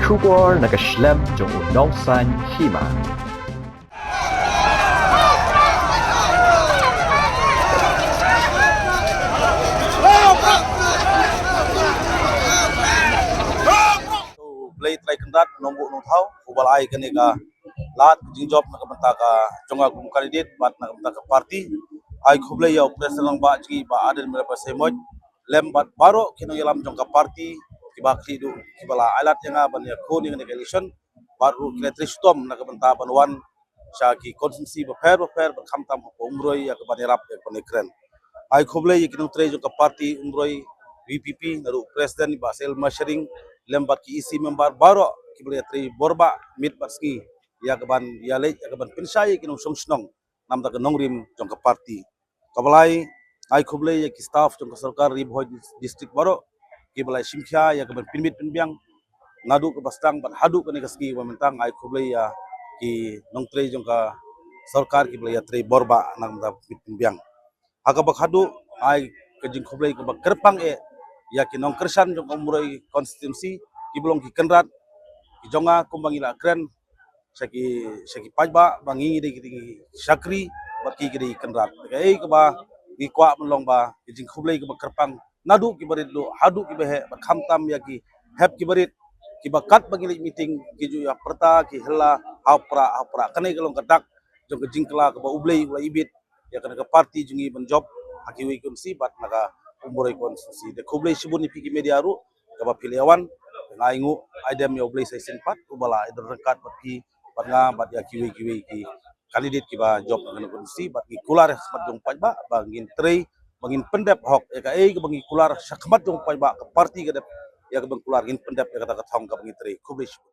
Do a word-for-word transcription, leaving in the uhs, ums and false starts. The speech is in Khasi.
Khubor na ka shlem jong u nongsan hima. Blei Trai Kynrad Nongbuh Nongthaw uba la ai kane ka lad ka jingjop na ka bynta ka jong nga kum u candidate bad na ka bynta ka party. Ai khublei ïa u President Rangbah jong ngi Bah Ardent Miller Basaiawmoit lem bad baroh ki nongïalam jong ka party kiba khlieh duh kiba la ai lad ïa nga ban ïakhun ïa kane ka election bad ruh ki la trei shitom na ka bynta ban wan sha ki constituency bapher bapher bad khamtam ha Umroi ïa ka ban ïarap ïa ka ban ïakren. Ai khublei ïa ki nongtrei jong ka party Umroi VPP naduh President Bah Sel Masharing lem bad ki EC member baroh kiba la ïatrei borbah miet bad sngi ïa ka ban ïaleit ïa ka ban pynshai ïa ki nongshong shnong namar ka nongrim jong ka party. Kaba lai, ai khublei ïa ki staff jong ka sorkar Ri Bhoi District baroh kiba la shim khia ïa ka ban pynmih pynbiang naduh kaba sdang bad haduh kane ka sngi ba mynta. Ai khublei ïa ki nongtrei jong ka sorkar kiba la ïatrei borbah na ka bynta pynmih pynbiang. Ha kaba khatduh, ai ka jingkhublei kaba kyrpang eh ïa ki nongkyrshan jong ka Umroi constituency kiba long ki kynrad ki jong nga kumba ngi la kren sha ki sha ki paidbah ba ngi dei ki shakri bad ki dei ki kynrad. Kaei kaba ngi kwah ban long ba ka jingkhublei kaba kyrpang naduh kiba rit duh haduh kiba heh bad khamtam ïa ki hep kiba rit kiba katba ngi leit meeting ki ju ïa pyrta ki hela ha u prah ha u prah. Kane ka long ka dak jong ka jingkylla kaba U Blei u la ibit ïa kane ka party jong ngi ban jop ha kiwei ki constituency bad na ka Umroi constituency. Te khublei shibun ïa phi ki media ruh kaba phi la ïa wan. Nga ainguh ai dem ïa U Blei sa shisien pat uba la ai don ryngkat bad phi bad nga bad ïa kiwei kiwei ki candidate kiba jop ha kane ka constituency bad ngi kular ha khmat jong u paidbah ba ngin trei ba ngin pyndep hok ïa kaei kaba ngi kular ha khmat jong u paidbah ka party ka dep ïa kaba ngi kular ngin pyndep ïa kata ka thong kaba ngi trei. Khublei shibun.